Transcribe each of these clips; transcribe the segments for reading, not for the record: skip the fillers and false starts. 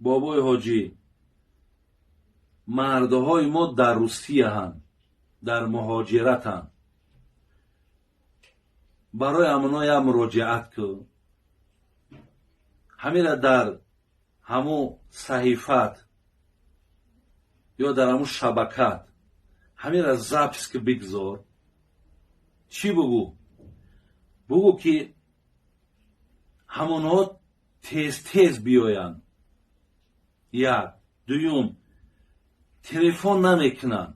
Бобои ҳоҷӣ, мардҳои мо дар Русияҳанд, дар муҳоҷиратанд. Барои амоно як муроҷиат кун. Ҳамира дар ҳамун саҳифат ё дар ҳамун шабакат ҳамира запись ки бигзор. Чӣ бугӯ? Бугӯ ки ҳамонҳо тез-тез биёянд. Як. Дуюм, телефон намекунанд.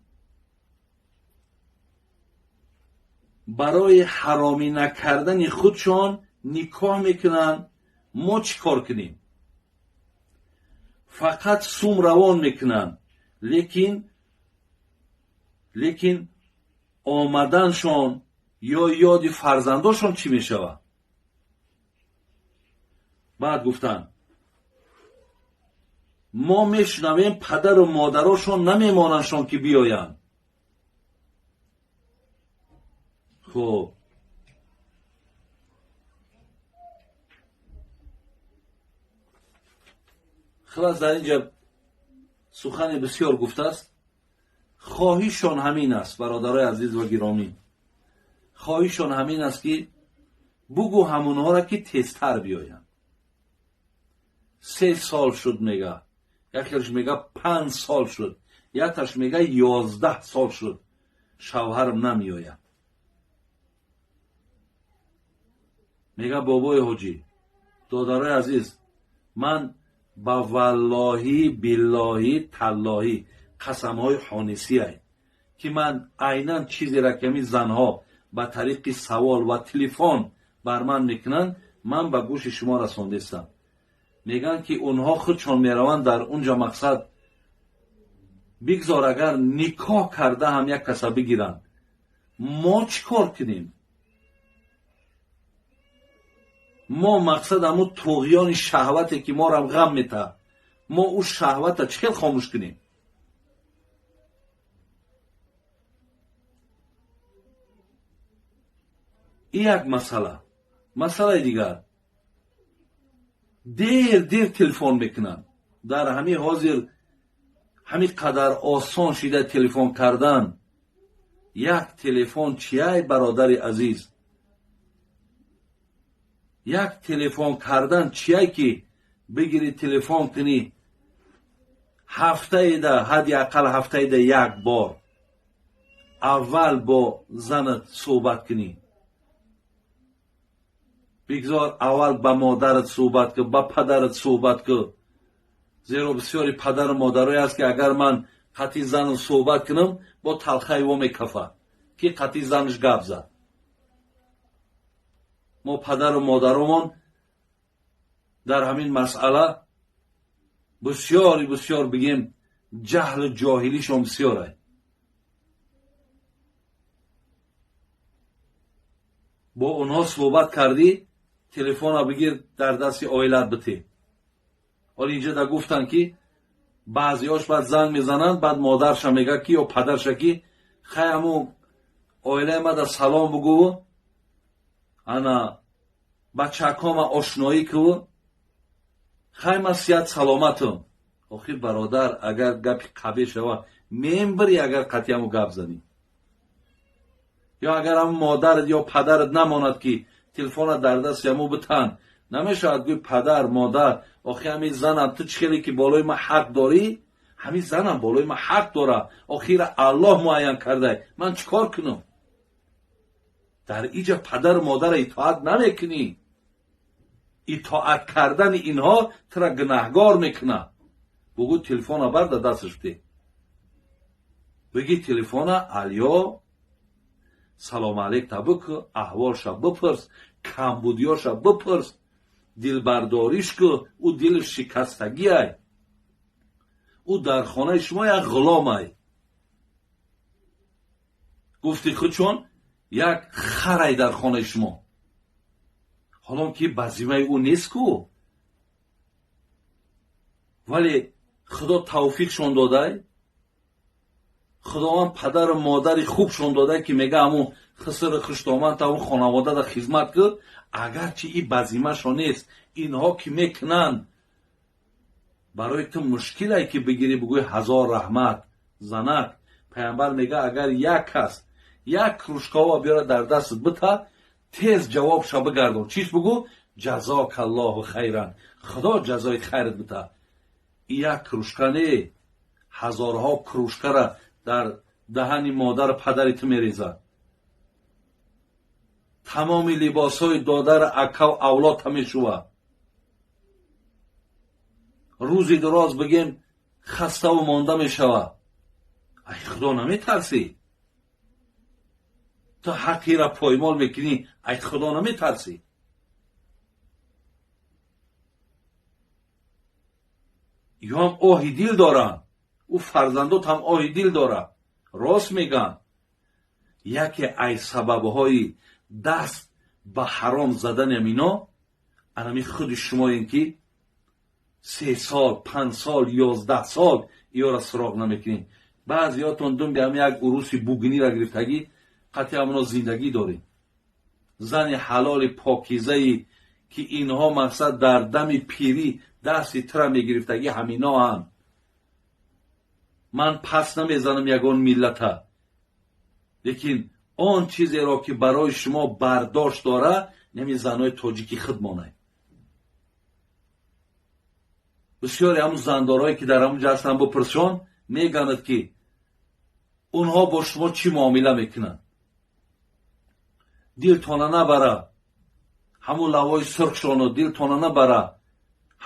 Барои ҳаромӣ накардани худшон никоҳ мекунанд. Мо чӣ кор кунем? Фақат сум равон мекунанд, лекин омаданшон ё ёди фарзандошон чӣ мешавад? Баъд гуфтанд, мо мешунавем падару модарошон намемонандшон ки биёянд. Хуб, хулас, дар инҷа сухани бисёр гуфтааст. Хоҳишшон ҳамин аст, бародарои азиз ва гиромӣ, хоҳишшон ҳамин аст ки бугӯ ҳамонҳоро ки тезтар биёянд. 3 сол шуд мега, якеш мега 5 сол шуд, якташ мега 11 сол шуд, шавҳарам намеояд. Мега бобои ҳоҷӣ, додарои азиз, ман ба валлоҳӣ биллоҳӣ таллоҳӣ қасамҳои ҳонисиай ки ман айнан чизеро ки ҳамин занҳо ба тариқи савол ва телефон бар ман мекунанд, ман ба гӯши шумо расондистам. Мегӯянд ки онҳо худшон мераванд дар унҷа, мақсад бигзор агар никоҳ карда ҳам як каса бигиранд. Мо чӣ кор кунем? Мо мақсад ҳамун туғёни шаҳвате ки морам ғам метаҳад, мо ӯ шаҳвата чӣ хел хомӯш кунем? Ин як масъала. Масъалаи дигар, дер дер телефон мекунанд. Дар ҳамин ҳозир ҳамин қадар осон шида телефон кардан. Як телефон чияй, бародари азиз? Як телефон кардан чияй ки бигири телефон кунӣ ҳафтаеда, ҳадди ақал ҳафтаеда як бор аввал бо занат суҳбат кунӣ. Бигзор аввал ба модарат суҳбат кун, ба падарат суҳбат кун. Зеро бисёри падару модарое аст ки агар ман қатъи зану суҳбат кунам, бо талхаи во мекафад ки қатъи занаш гап зад. Мо падару модаромон дар ҳамин масъала бисёри бисёр бигем ҷаҳлу ҷоҳилишон бисёр. Бо онҳо суҳбат кардӣ, телефона бигир дар дасти оилат бите. Ҳоло инҷа да гуфтанд ки баъзеҳош баъд занг мезананд, баъд модарша мега ки ё падарша ки хай ҳамун оилаи ма да салом бугӯ, ана бачакома ошноӣ кӯ, хай ма сиҳат саломатам. Охир бародар, агар гапи қабе шава, мембири агар қатъи ҳамун гап занӣ. Ё агар ҳамун модарат ё падарат намонад ки телефона дар дасти ҳамун битан, намешавад гӯй падар, модар, охи ҳамин занам ту чӣ хеле ки болои ман ҳақ дорӣ, ҳамин занам болои ман ҳақ дора, охира Аллоҳ муайян кардай, ман чӣ кор кунам? Дар иҷа падару модара итоат намекунӣ. Итоат кардани инҳо тура гунаҳгор мекунад. Бугӯ телефона бар дар дасташ бите. Бигӣ телефона алё, салом алейк та бикӯ, аҳволша бипурс, камбудиёша бипурс, дилбардориш ку, ӯ дилш шикастагиай. Ӯ дар хонаи шумо як ғуломай. Гуфти худшон як харай дар хонаи шумо. Ҳолон ки ба зиммаи ӯ нест ку, вале худо тавфиқшон додай, худованд падару модари хубшон додай ки мега ҳамун хисри хуштоманд та ҳамун хонаводада хизмат кун, агарчи и ба зиммашон нест, инҳо ки мекунанд Барои ту мушкилае ки бигирӣ бугӯи ҳазор раҳмат занак. Пайғамбар мега, агар як кас як кружка ова биёра дар дастат бита, тез ҷавобша бигардон. Чиш бугӯ? Ҷазокаллоҳу хайран, худо ҷазои хайрат бита. Як кружка не, ҳазорҳо кружка ра дар даҳани модару падари ту мерезад. Тамоми либосҳои додару акаву авлодта мешувад. Рӯзи дуроз бигем хаставу монда мешавад. Ай худо наметарсӣ? Ту ҳаққира поймол мекунӣ, ай худо наметарсӣ? Ё ҳам оҳи дил доранд, ӯ фарзандот ҳам оҳи дил дорад. Рост мегӯянд, яке ай сабабҳои даст ба ҳаром задани амино анами худи шумоем, ки 3 сол, 5 сол, 11 сол иёра суроғ намекунед. Баъзеҳотон думби ҳам як уруси бугинира гирифтагӣ, қатъи ҳамоно зиндагӣ доред. Зани ҳалоли покизае, ки инҳо мақсад дар дами пирӣ дасти тура мегирифтагӣ, ҳаминоанд. Ман пас намезанам ягон миллата, лекин он чизеро, ки барои шумо бардошт дора, нами занои тоҷики худ монад. Бисёре ҳамун зандорое, ки дар ҳамун ҷа ҳастанд, бипурсшон, мегӯянд, ки онҳо бо шумо чӣ муомила мекунанд. Дилтона набара ҳамун лавои сурхшону, дилтона набара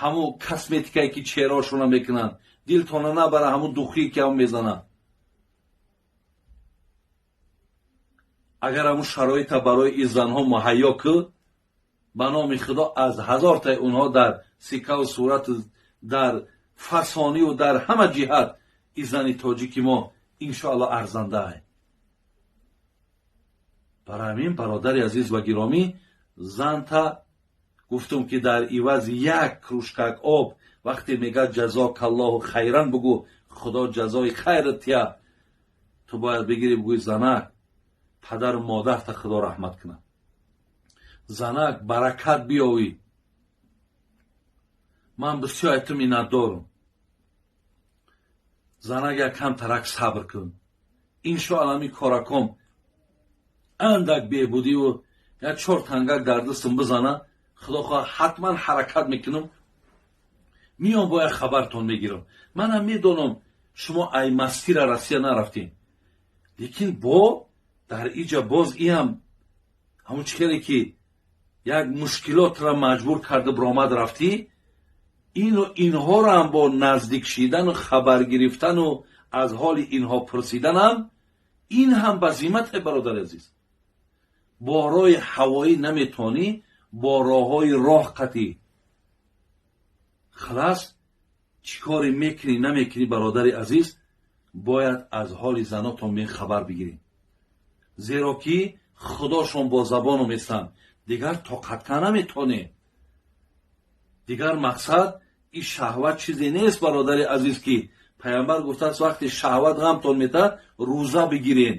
ҳамун косметикае, ки чеҳраошона мекунанд, дилтона набара ҳамун духие, ки ҳам мезананд. Агар ҳамун шароита барои ин занҳо муҳайё кӯ, ба номи худо, аз ҳазортаи онҳо дар сикаву сурату дар фасониву дар ҳама ҷиҳат ин зани тоҷики мо иншоалло арзандаай. Барои ҳамин, бародари азиз ва гиромӣ, занта гуфтум, ки дар ивази як кружка к об вақте мегӯяд ҷазокаллоҳу хайран, бугӯ худо ҷазои хайрат тия. Ту бояд бигирӣ бугӯи: занак, падару модарта худо раҳмат кунад, занак, баракат биёвӣ, ман бисёр ай ту миннатдорам, занак, якам тарак сабр кун, иншоалло ҳамин кораком андак беҳбудиву як чор тангак дар дастам бизана, худо хоҳад, ҳатман ҳаракат мекунам, миём, бояд хабартон мегирам. Манам медонам, шумо ай мастира Россия нарафтем, лекин бо дар иҷа боз иам ҳамун чӣ хеле, ки як мушкилотро маҷбур карда биромад рафтӣ, ину инҳоро ҳам бо наздик шидану хабар гирифтану аз ҳоли инҳо пурсиданам, ин ҳам ба зиммате, бародари азиз. Бо роҳи ҳавоӣ наметавонӣ, бо роҳҳои роҳ қатӣ халас чӣ коре мекунӣ, намекунӣ, бародари азиз, бояд аз ҳоли занотон бехабар бигирем, зеро ки худошон бо забону местанд, дигар тоқатка наметонем. Дигар мақсад ин шаҳват чизе нест, бародари азиз, ки пайғамбар гуфтааст: вақте шаҳват ғамтон метаҳад, рӯза бигирен.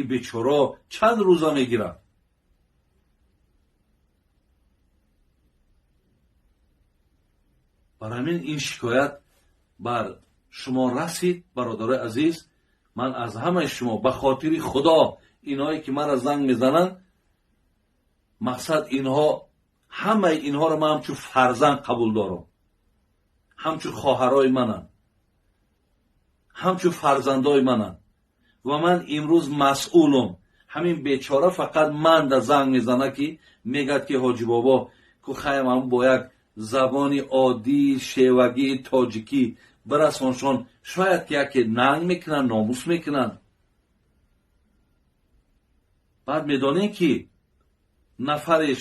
И бечоро чанд рӯза мегирад? Бар ҳамин ин шикоят бар шумо расид, бародарои азиз. Ман аз ҳамаи шумо ба хотири худо, инҳое ки маро занг мезананд, мақсад инҳо, ҳамаи инҳоро ман ҳамчун фарзанд қабул дорам, ҳамчун хоҳарои мананд, ҳамчун фарзандои мананд ва ман имрӯз масъулум. Ҳамин бечора фақат манда занг мезана, ки мегӯяд, ки ҳоҷи бобо ку хаям, ҳам бо як забони оддии шевагии тоҷикӣ бирасоншон, шояд ки яке нанг мекунанд, номус мекунанд. Баъд медонем, ки нафареш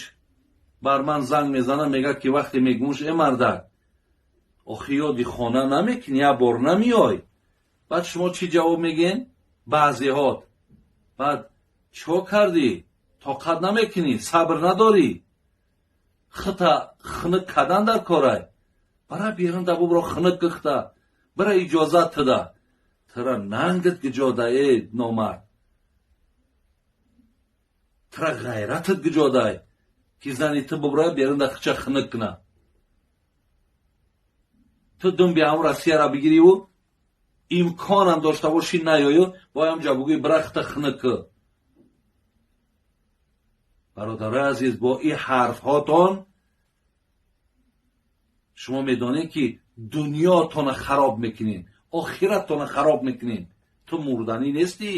бар ман занг мезана, мегӯяд, ки вақте мегӯмш: э мардак, охи ёди хона намекунӣ, як бор намеёй? Баъд шумо чӣ ҷавоб мегӯен? Баъзеҳот баъд чико кардӣ, тоқат намекунӣ, сабр надорӣ, хита хунук кардан дар корай, бара берун да бубро, хунук гихта бара, иҷозат туда, тура нангит гиҷода, э номард, тура ғайратат гиҷодай, ки зани ту бубра берун да хича хунук куна. Ту думби ҳам Россияра бигириву имконам дошта бошӣ, наёю бо ҳамҷа бугӯи брахта хнк. Бародарои азиз, бо ин ҳарфҳотон шумо медонед, ки дунётона хароб мекунед, охираттона хароб мекунед. Ту мурданӣ нестӣ.